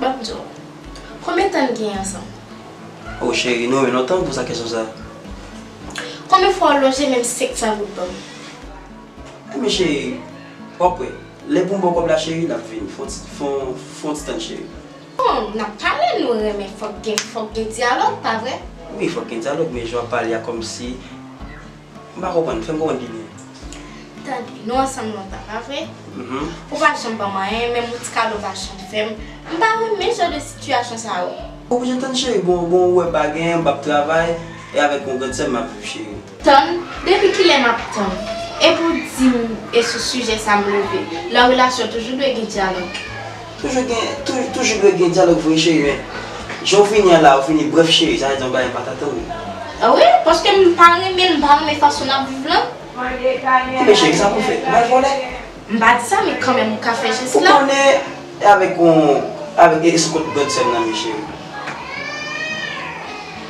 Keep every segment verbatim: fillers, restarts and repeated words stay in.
Ban m di w, konbyen tan n gen ansanm? O cheri, nou renmen lontan pou sa kesyon sa. Konbyen fwa w lonje menm senk san goud ban m? Ebyen cheri, w ap wè. Lè pou m ba w kòb la cheri, n ap vini. Fè yon ti, fè yon, fè yon ti tann cheri. Bon, n ap pale, nou renmen, fòk gen, fòk gen dyalòg, pa vre? Wi, fòk gen dyalòg, men jan w ap pale a kòmsi, m pa konprann, fè m konprann pi byen. Tande, nou ansanm lontan, pa vre? Mhm. Ou pa janm ban m anyen, menm yon ti kado w pa janm fè m. M pa renmen jan de sitiyasyon sa yo. Ou oblije tann cheri, bon, bon, ou wè pa gen, m ap travay, e avèk yon grann sè m ap viv cheri. Tann, depi kilè m ap tann? Epi w di m, e sou sijè sa m leve. Nan relasyon toujou dwe gen dyalòg. Toujou gen, tou-, toujou dwe gen dyalòg vre cheri, men jan w vini an la, ou vini brèf cheri, sa vle di yon bagay m pa t atann. A wi, paske m pa renmen l, m pa renmen fason n ap viv lan. Ebyen cheri, sa pou fè? M al vòlè? M pa di sa, men kanmenm ou ka fè jès la. Ou konnen, e avèk yon, avèk, e, e sou kont grann sè m nan, men cheri.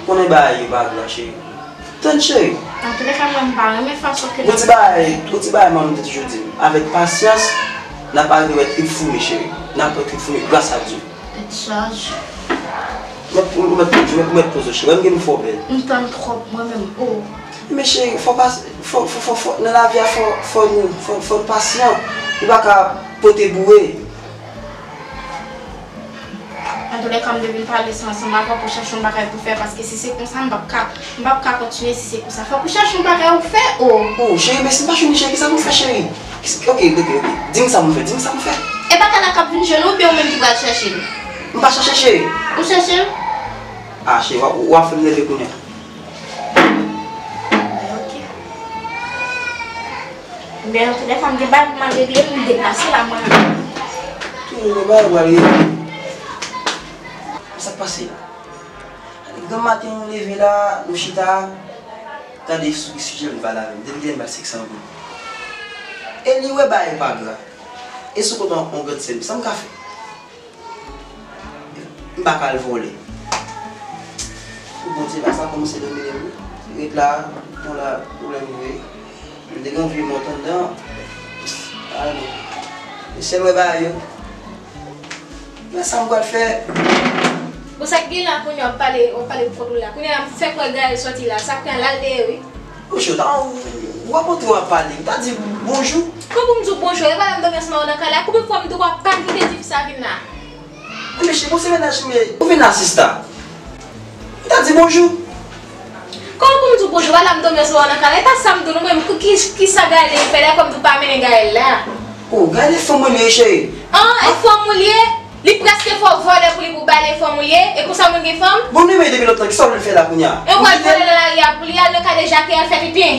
Ou konnen bagay yo pa gra, cheri. Tann, cheri. Antoulèka, mwen, m pa renmen fason ke n ap. Yon ti bagay, yon ti bagay manman m te toujou di m. Avèk pasyans, n ap rive wè trip foumi, cheri. N ap wè trip foumi, gras a Dye. Tèt chaje. Ou mèt, ou mèt, ou mèt, ou mèt poze w, cheri. Wè m gen m fò bèl. M tann twòp, mwen menm. Oh. Men cheri, fò pas-, fò, fò, fò, fò, nan lavi a, fò, fò nou, fò, fò nou pasyan. Nou pa ka pote boure. Antoulèka, m te vin pale sa ansanm avè w pou chache yon bagay pou fè, paske si se konsa, m p ap ka, m p ap ka kontinye si se konsa. Fòk ou chache yon bagay ou fè, oh. Oh, cheri, men si m pa jwenn li, cheri, kisa pou m fè, cheri? Kisa, ok, ok, ok. Di m sa pou m fè, di m sa pou m fè. E bagay la k ap vin jwenn ou, oubyen ou menm ki pral chache l? M pa chache, cheri. Ou chache l? Ah, cheri, w ap, w ap fè m nève kounye a. Ok. Ebyen, antoulèka, m gen bagay pou m al regle, m deplase la, mwen. Toujou gen bagay pou al regle. Sa k pase? Granm maten, nou leve la, nou chita, gade sou ki sijè m pale avè m. Depi lè m bay senk san goud. E li wè bagay pa gra. E sou kont yon grann sè m, sa m ka fè? M pa ka al vòlè. Pou Bondye la, sa kòmanse domine m wi. Ret la, bon la, pwoblèm vre. M te gen yon vye mòt anndan. Al bon. E sèl wè bagay yo. Men sa m pral fè. Bon, sa k gen la kounye a, w ap pale, w ap pale pou kont ou la. Kounye a, m fèk wè Gaël sòti la. Sa k gen la, l dèyè wi. Monchè, w ta, w ap antre w ap pale. M ta di bonjou. Kòman pou m di w bonjou? E pa la m dòmi ansanm avè w nan kay la. Konbyen fwa m te wè w ap pa kite tifi sa vin la? Monchè, bon, se mennaj mwen. Ou vin la, sista. M ta di bonjou. Kòman pou m di w bonjou? E pa la m dòmi ansanm avè w nan kay la. E pa sa m di w non, men ki, ki, kisa Gaël fè la, kòm di w pa mennen Gaël la? Oh, Gaël e fanm mwen li ye, cheri. An, e fanm ou li ye? Li prèske fè w vòlè pou li pou ba l e fanm ou li ye? E konsa moun gen fanm? Bon, nou renmen depi lontan, kisa w vle l fè la kounye a? E w pral vòlè nan lari a pou li al nan kadejake al fè pipi?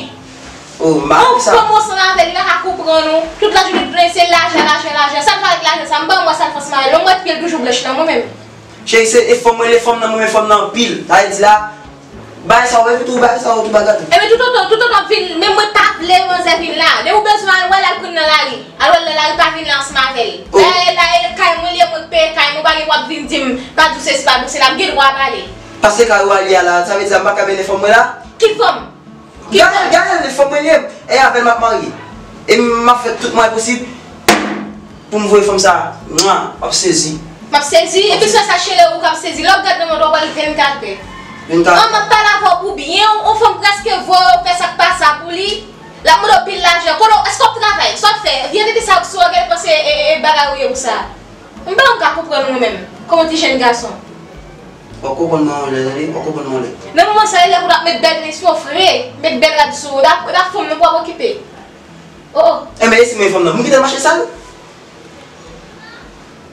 Oh, m pa konn sa. Ou pran mò ansanm avè l, li pa ka konprann ou. Tout lajounen, tout jounen, se lajan, lajan, lajan. Sa l fè avèk lajan sa? M pa wè sa l fè ansanm avè l. Lè m wè pye l toujou blanch nan mwen menm. Cheri, se e fanm mwen, e fanm nan mwen, men fanm nan anpil. Sa vle di la, bagay sa yo, epi tou, bagay sa yo, tou bagay tou. Ebyen, toutotan, toutotan w ap vin, menm mwen pa vle manzè vin la. Depi w bezwen al wè l, al pran l nan lari. Al wè l nan lari, pa vin la ansanm avè l. Oh. Dayè, la e kay mwen li ye, mwen k peye kay mwen, ou pa gen dwa ap vin di m, pa di w sesi, pa di w sela, m gen dwa pale. Paske kay ou a li a la, sa vle di sa, m pa ka mennen fanm mwen la? Ki fanm? Gaël, Gaël, fanm mwen li ye, e avè l m ap marye. E m ap fè tout mwayen posib pou m voye fanm sa a. Mwa, w ap sezi. M ap sezi? Epi se sa, cheri, ou k ap sezi. Lè w gad nan mond, w ap wè l vennkat è. Vennkat è. An, m ap pale avè w pou byen, yon fanm prèske voye w fè sa k pa sa pou li. L ap mande w pil lajan. Kote w, èske w ap travay? Sa w ap fè? Vye tete sa sou w, gade panse e, e, e bagay ou ye ou sa. M pa konn ka konprann ou menm, kòm yon ti jèn gason. W ap konprann mwen yon lè, tande, w ap konprann mwen yon lè. Nan moman sa, e lè pou w t ap met bèl dresin w fre, met bèl rad sou ou, e pa, e pa fanm nan pou w ap okipe. Oh, oh. Enben, e si mwen fanm nan, pou m kite l mache sal?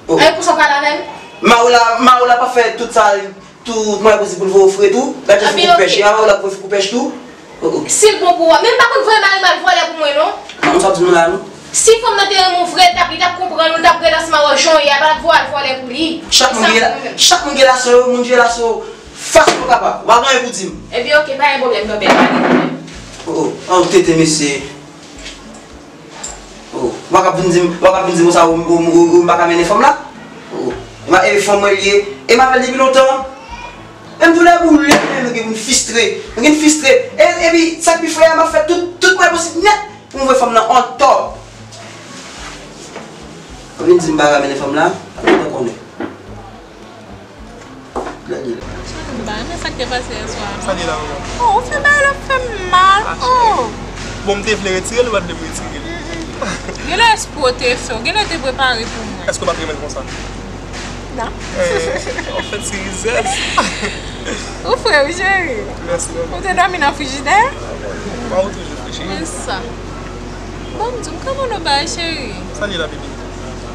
Oh, oh. Ay, konsa w pale avè m? Mari w la, mari w la pa fè tout sa, tout mwayen posib pou l voye w fre tou? Gade jan foukou pèch, a mari w la voye foukou pèch tou? Oh, oh. Si l bon pou ou, men m pa konn voye mari m al vòlè pou mwen, non. Kòman sa w di nou la, non? Si fanm nan te renmen w vre, l t ap, li t ap konprann ou, l t ap ret ansanm avè w jan w ye a, pa t ap voye w al vòlè pou li. Chak moun gen, chak moun gen laso yo, moun gen laso yo, fason yo kapab. Ou pa gen anyen pou di m. Ebyen, oke, pa gen pwoblèm, Nobèl, pa gen pwoblèm. Oh, oh, an tete, mesye. Oh, ou pa ka vin di m, ou pa ka vin di m konsa, ou, ou, ou, ou pa ka mennen fanm la? Oh, e ma, e fanm mwen li ye, e m avè l depi lontan. Menm tou lè boule, nou gen pou n fistre, nou gen fistre. E, epi, sa k pi fre a, m ap fè tout, tout mwayen posib nèt pou m voye fanm nan on top. Ou vin di m pa ka mennen fanm la, ou pa konnen. Gade la. Ba, men sa k te pase yè swa a, non? Sa gen la, manman? Oh, ou fè bagay la fè m mal. Oh. Bon, m te vle retire l, ou pa t vle m retire l. Genlè espre w te fè, w genlè te prepare pou mwen. Èske w pa t renmen l konsa? Non. Eh, w ap fè ti rizèz. Ou fre wi, cheri. Mèsi, manman. Ou te dòmi nan frijidè? Pa ou toujou fre, cheri. Men sa. Bon, m di m kòman nou bay, cheri? Sa li la, bebe?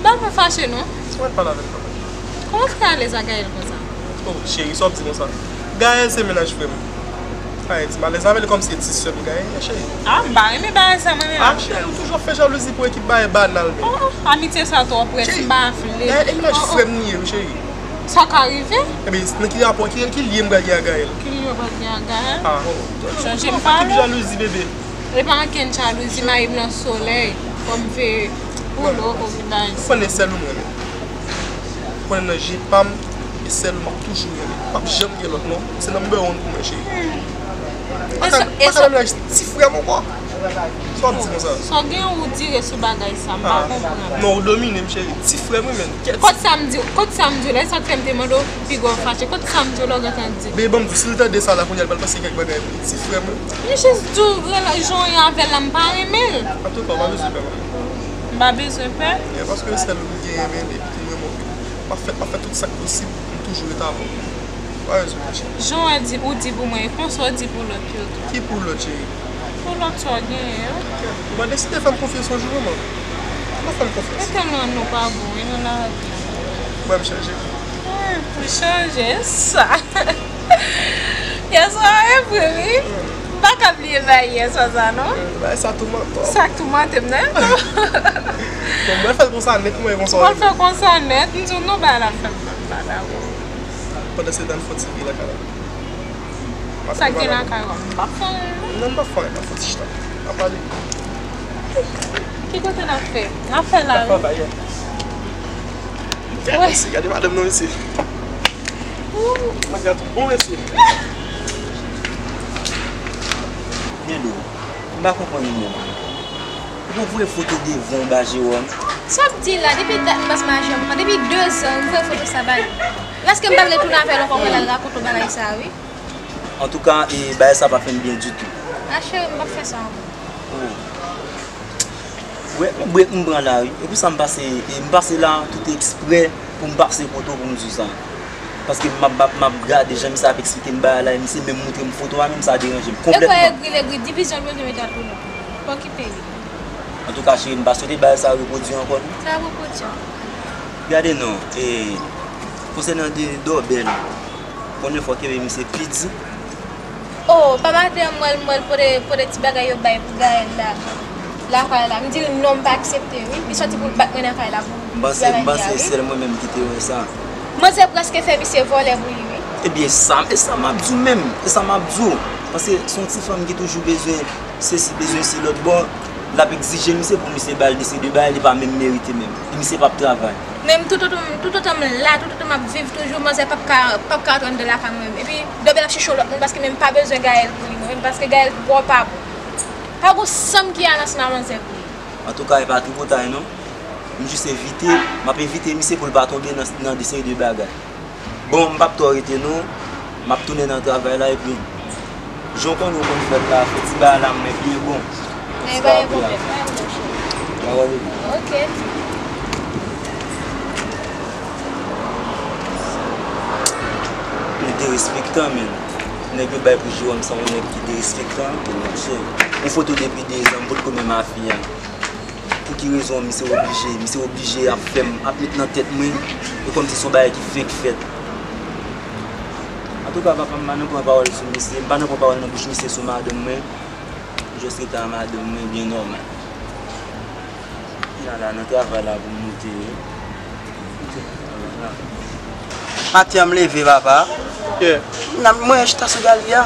M pa fè fache, non. Ou mèt pale avè l kanmenm. Kòman w fè alèz ak Gaël konsa? Oh, cheri, sa w ap di konsa? Gaël se mennaj frè m. Ay, di m alèz avè l kòmsi e ti sè m Gaël ye, cheri. Ah, m pa renmen bagay sa mwen menm. Ah, cheri, ou toujou ap fè jalouzi pou ekip bagay banal menm. Oh, oh, amitye sa twò près, m pa vle. Gaël e mennaj frè m li ye, wi, cheri. Sa ka rive? Ebyen, nan ki rapò, ki, ki lye m pral gen ak Gaël? Ki lye w pral gen ak Gaël? Ah, oh. Chanje m pa ekip jalouzi, bebe. E pa ankenn jalouzi, mayi m nan solèy, fò m veye pou l, ou konn bagay sa. Ou konnen sèl ou m renmen. Ou konnen nan je pa m, e sèl ou m ap toujou renmen. P ap janm gen lòt, non. Se number one pou mwen, cheri. Hmm. Pa ka, pa ka nan mennaj ti frè m ankò. Sa w ap di konsa? Sa w gen ou dire sou bagay sa, m pa konprann. Non, ou domine m, cheri. Ti frè m, wi, men. Kot sa m di, kot sa m di, lè sa k fè m te mande w, piga w fache. Kot sa m di w la w gentan di? Bebe, ban m di w, si l tande sa la kounye a, li pral panse kèk bagay pou li. Ti frè m, wi. M jis di w, rela-, jan w ye avè l la, m pa renmen l. Antouka, ou pa bezwen pè, manman. M pa bezwen pè? Yeah, paske se sèl ou m genyen, men epi tou m renmen w. M ap fè, m ap fè tout sa k posib pou m toujou ret avè w. Pa bezwen fache. Jan w di, ou di pou mwen, e konsa w di pou lòt yo tou. Ki pou lòt, cheri? Pou lòt sa w genyen an. Ou pa deside fè m konfyans yon jou, manman. Ou pa fè m konfyans. Mete l nan non pa bon, e nan lari. Mwen, m chanje. Hmm, pou chanje, sa. Yè swa, e vre, wi. M pa ka bliye bagay yè swa sa, non. Hmm, bagay sa toumante w. Sa k toumante m nan. Bon, mwen fè l konsa nèt, mwen konsa. Mwen fè l konsa nèt, m di w non, bagay la fè m mal, m pa dakò. Pandan se tan, n fon ti vi lakay la. Sa gen lakay ou a? M p ap fè anyen, non. Non, m p ap fè anyen, m ap fè ti chita. N ap pale. Ki kote n ap fè? N ap fè la, wi. N ap fè anba yè. Gade mesye, gade madanm nan, mesye. Madanm bon, mesye. Hello. M pa konprann ou menm. Ou voye foto devan w ba Jewòm. Sa w ap di la? Depi dat m pa mache ankò, depi dezan, m voye foto sa ba li. Lèske m pa vle tounen avè l ankò pou l al rakonte w bagay sa a, wi. Antouka, e, bagay sa pa fè m byen ditou. A, cheri, m p ap fè sa ankò. Oh. Wè, yon brek m pran la, wi. E pou sa m pase, e, m pase la tout eksprè pou m pase kote w pou m di w sa. Paske m ap, m ap, m ap gade jan misye ap eksplike m bagay la, e misye menm montre m foto a, menm sa deranje m konplètman. Egri, egri, egri, divizyon l bezwen mete antre nou. Pa okipe li. Antouka, cheri, m pa swete bagay sa repwodui ankò, non. Sa repwodui ankò. Gade non, e, konsènan de Dobèl, konnen fò kenbe misye pi di. Oh, pa maten an, m wè l, m wè l pote, pote ti bagay yo bay pou Gaël la, lakay la. M di l non, m pa aksepte, wi. Li sòti pou l bat mwen nan kay la pou ti bagay li a, wi. M panse, m panse sèl mwen menm ki te wè sa. Manzè prèske fè misye vòlè pou li, wi. Ebyen, sa, e sa m ap di w menm, e sa m ap di w. Paske se yon ti fanm ki toujou bezwen sesi, bezwen si lòt bò, l ap egzije misye pou misye ba l de seri de bagay li pa menm merite menm. E misye p ap travay. Men m toutotan, toutotan m la, toutotan m ap viv toujou, manzè p ap ka, p ap ka rantre anndan lakay mwen menm. Epi, Dobèl ap chèche yon lòt moun paske menm pa bezwen Gaël pou li mwen menm, paske Gaël twò pa bon. Pa gon sanm ki al ansanm ak manzè pou li. Antouka, e pa twoupo ta non. M jis evite, m ap evite misye pou l pa tonbe nan, nan de seri de bagay. Bon, m p ap twò rete non. M ap tounen nan travay la epi jan w konnen w konn fè l la, fè ti bagay la mwen byen bon. E pa gen pwoblèm, pa gen pwoblèm, cheri. Mwen randevou. Ok. Nèg derespektan, menn. Nèg yo bay pou Jewòm sa, yon nèg ki derespektan, menn, monchè. Yon foto depi dezan, m potko menm a fi a. Pou ki rezon misye oblije, misye oblije ap fè m, ap met nan tèt mwen, e kòmsi se yon bagay ki fenk fèt. Antouka, papa, m pa nan pran pawòl sou misye, m pa nan pran pawòl nan bouch misye sou madanm mwen. M jis rete a madanm mwen byen nòmal. Kounye a la, nan travay la pou m moute. Maten an m leve, papa. Yeah. Nan, mwen chita sou galri a.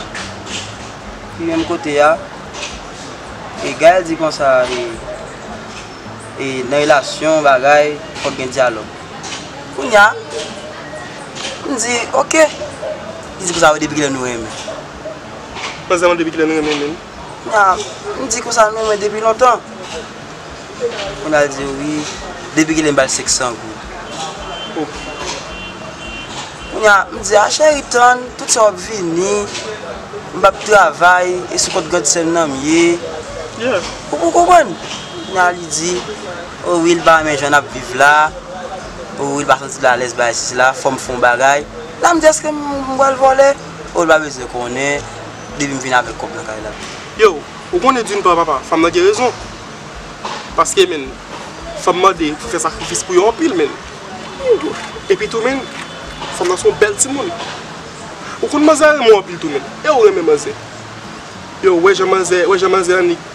Menm kote a. E Gaël di konsa, e, e nan relasyon, bagay, fòk gen dyalòg. Kounye a, m di, ok. Li di konsa, depi kilè nou renmen? Panse mwen depi kilè nou renmen menm? Kounye a, m di konsa, nou renmen depi lontan. Kounye a, l di, wi, depi kilè m ba l senk san goud? Oh. Kounye a, m di, a cheri, tann, tout sa w ap vini, m p ap travay, e sou kont grann sè m nan m ye. Yeah. Ou, ou konprann? Kounye a, li di, o wi, l pa renmen jan n ap viv la, o wi, l pa santi l alèz, bagay sisi la, fò m fè yon bagay. La, m di, èske m, m pral vòlè? O, l pa bezwen konnen, depi m vin avèk kòb nan kay la. Yo, ou konnen d'une part, papa, fanm nan gen rezon. Paske, menn, fanm mande pou fè sakrifis pou yo anpil, menn. Epi tou, menn, fanm nan se yon bèl timoun. Ou konn manzè renmen w anpil tou, menn. E ou renmen manzè. Yo, wè jan manzè, wè jan manzè annik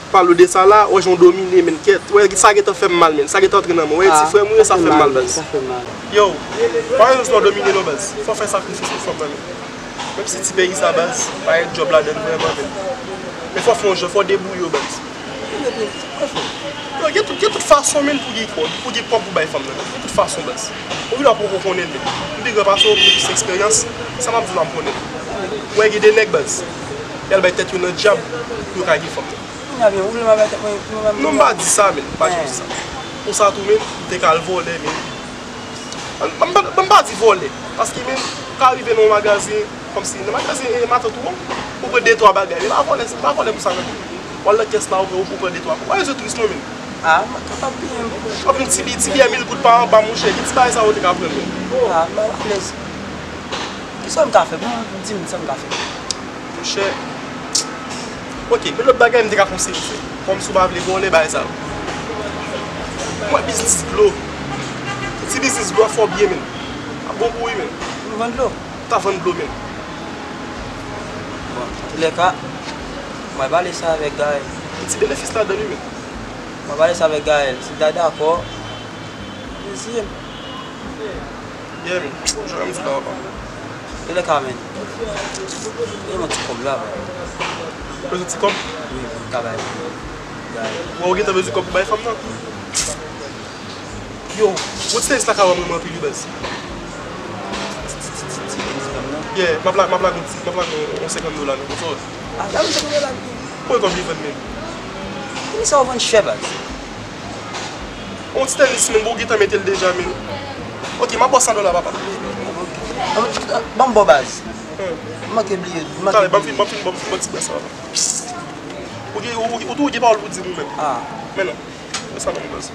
pale w de sa la, wè jan w domine, menn, kèt. Wè, sa gentan fè m mal, menn. Sa gentan antre nan mwen. Wè, ti frè m, wi, sa fè m mal, baz. Yo, pa yon lè w domine non, baz. Fò w fè sakrifis pou fanm nan, menn. Menm si ti peyi sa, baz, pa gen djòb ladann vrèman, menn. Men fò w fè yon jan, fò w debouye w, baz. Yo, gen tout, gen tout fason, menn, pou gen kòb, pou gen kòb pou bay fanm nan, menn. Gen tout fason, baz. Ou vin ap poko konnen l, menn. M pi gran pase w, m gen plis eksperyans. Sa m ap di w la, m konnen. Wè, gen de nèg, baz, y al bay tèt yo nan dyab pou yo ka gen fanm nan. Kounye a byen, ou vle m al bay tèt mwen, pou mwen menm? Non, m pa di sa, menn. M pa janm di sa. Pou sa tou, menn, m te ka al vòlè, menn. Ban m, ban m, ban m pa di vòlè, paske menm, ou ka rive nan yon magazen, kòmsi nan magazen, e, matant ou an, ou pran de twa bagay, men pa vòlè, se pa vòlè pou sa, non. W al nan kès la, ou pran, ou pran de twa. Ou pa bezwen tris, non, menn. Ah, mwen kapab byen. W ap yon ti bi-, ti biyè mil goud pa anba, monchè, ki ti bagay sa yo te ka pran, menn? Ah, mwen alèz. Kisa m ka fè? Bon, di m sa m ka fè. Monchè. Ok, men lòt bagay m te ka konseye w fè. Kòmsi w pa vle vòlè bagay sa yo. Mwen biznis dlo. Ti biznis dlo a fò byen, menn. Ap bon pou ou, wi, menn. M vann dlo? Ta vann dlo, menn. Bon, antoulèka, mwen pale sa avèk Gaël. Gen ti benefis ladan l, wi, menn. Mwen pale sa avèk Gaël. Si l ta dakò, li siye m. Yeah, men. Bon, jan m di la, papa. E lè ka, men. E yon ti kòb la, papa. Bezwen ti kòb? Wi, pou m ka bay. Bay. Wè, ou gentan bezwen kòb pou bay fanm nan? Yo, gwo ti tènis la ka wè m renmen anpil, wi, baz. Yeah, m ap la, m ap lage yon ti, m ap lage yon, yon senkant dola, non, konsa. Ah, la, yon senkant dola. Konbyen kòb li vann menm? Tènis sa yo vann chè, baz. Yon ti tènis, menm, bon, ou gentan mete l deja, menm. Ok, m ap ba w san dola, papa. Ban m ba w baz. Hmm. M manke bliye, m manke bliye. Talè, ban m fin, ban m fin, ban m fin, ban m ti bras sa, papa. Ou gen, ou, ou, ou tou gen pawòl pou di m ou menm. Ah. Men non. Men sa ban m baz.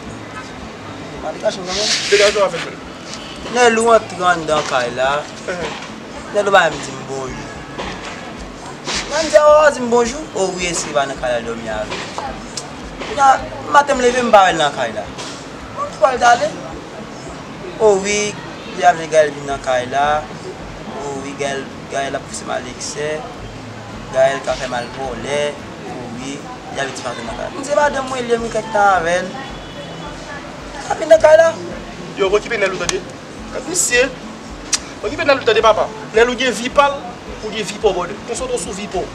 Mwen te kache m kanmenm. Degaje w avè l menm. Nèlou antre anndan kay la. Ehe. Nèlou pa menm di m bonjou. Mwen di a, w a di m bonjou? O wi, eske pa nan kay la dòmi avè m? Kounye a, maten m leve, m pa wè l nan kay la. Mwen ki pral t ale? O wi, li ap jwenn Gaël vin nan kay la. O wi, Gaël, Gaël ap pouse m al eksè. Gaël ka fè m al vòlè. O wi, li ap di pa vin nan kay la. M di madanm mwen li, m gen kèk tan avè l. Li ka vin nan kay la. Yo, okipe Nèlou tande. Gad misye. Okipe Nèlou tande, papa. Nèlou gen vi pa l, ou gen vi pa w, brother. Konsantre w sou vi pa w.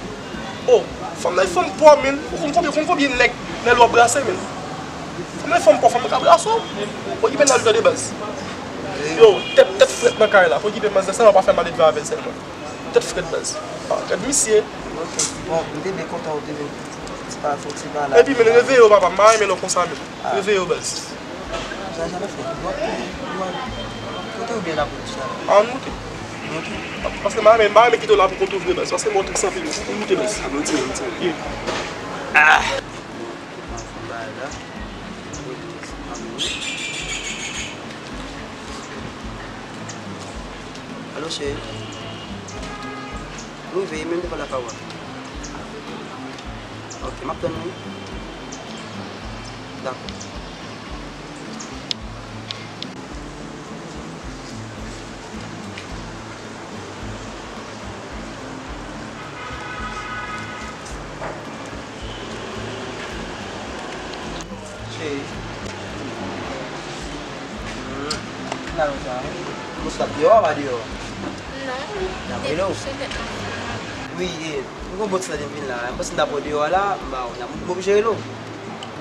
Oh, fanm nan e fanm pa w, menn. Ou konn konbyen, konn konbyen nèg Nèlou ap brase, menn? Fanm nan e fanm pa w, fanm nan ka brase w. Okipe Nèlou tande, baz. Yo, tèt, tèt frèt nan kay la. Okipe manzè sèlman, pa fè maledve avè l sèlman. Tèt frèt, baz. Ah, gad misye. Ok. Bon, m te byen kontan ou te vin. Ti pa, ti pa la. Epi, menn, reveye w, papa. M pa renmen lè w konsa, menn. Ah. Reveye w, baz. Sa, sa n ap fè? W ap kote, w ap kote oubyen la pou sa? Ah, nou moute. Moute. Paske m pa renmen, m pa renmen kite w la pou kont ou vre, baz. Paske mwen tris anpil, wi. Moute, baz. Ah, moute, moute. Yeah. Ah. Cheri, m rive, menm devan lakay ou a. Ok, m ap tann ou wi. Dakò. Cheri. Hmm. Nan sa. Mouch la deyò, pa deyò? Non, depouche tèt mwen fè m mal. Wi, e, m gon bon ti tan depi m vin la. M panse m t ap wè w deyò a la, m ba w la. M oblije rele w.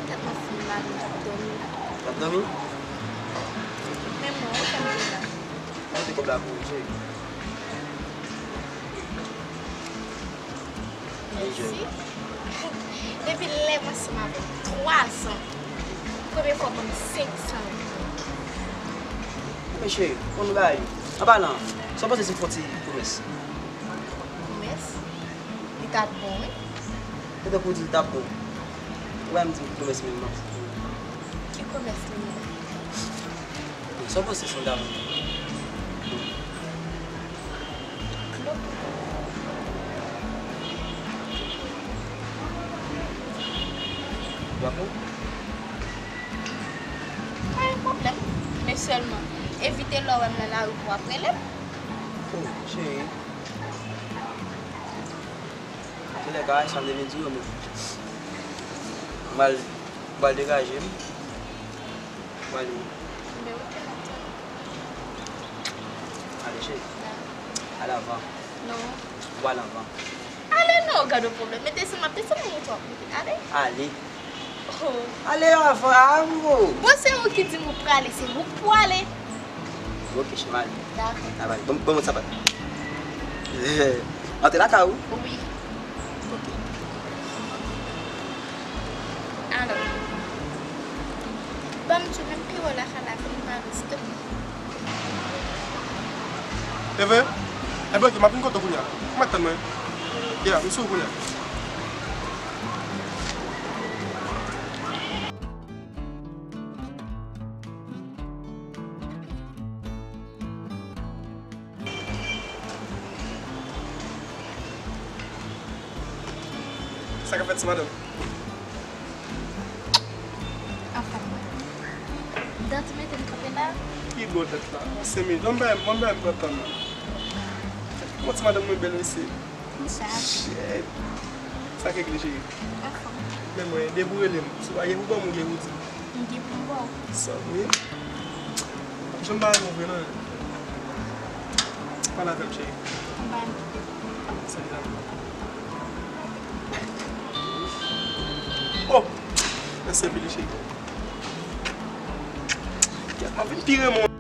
Tèt mwen fè m mal, m t ap dòmi. T ap dòmi? Men non, ou fè m vin la. Mete kòb la pou ou, cheri. Mèsi. Depi lè m ansanm avè w, twa zan, premye fwa w ban m senk san. Ebyen cheri, konn bagay yo. An palan, sa w panse si m fè yon ti komès? Komès? Li t ap bon, wi. Se tankou w di l t ap bon. Ou pa menm di m ki komès menm m ap fè. Ki komès li ye? Sa w panse si m ta vann? Klop. W ap bon? Pa gen pwoblèm. Men sèlman, evite lè w wè m nan lari pou w ap rele m. O, cheri. Antoulèka, sa m te vin di w yo menm. M pral, m pral degaje m. M pral. Enben, oke, m ap tann ou. Ale, cheri. Dakò. Al avan. Non. Ou pral anvan. Ale non, gad yon pwoblèm. Mete sou m, ap desann nan moto a pou vin. Ale. Ale. Oh. Ale avan, a, mo. Bon, se ou ki di m ou prale, se ou k pou ale. Ok, cheri, m ale. Dakò. A, bye. Bon, bon, bon, sapat. Antre lakay ou? Wi. Ok. Alò, ban m di w, menm pi wè lakay la vin mare, stop. E vre? Enben, ok, m ap vin kote w kounye a. Ou mèt tann mwen. Yeah, m sou ou kounye a. Sa k ap fèt, ti madanm? Anfòm. Dati mete m kanpe la. Pi bon dati la. An senk minit. Ban m bay, ban m bay m pran tan m nan. Kòman ti madanm mwen bèl, mesye? Konsa. Shit. Sa k regle, cheri? Anfòm. Men mwen, depi w rele m, si w pa gen pou ban m, ou gen pou di m. M gen pou m ba w. Sa vre? Janm pa renmen w vre, non. Pale avè m, cheri. M pa renmen w. Sa deja m. Oh! Mèsi anpil, cheri. Kèt, m ap vin pi renmen w.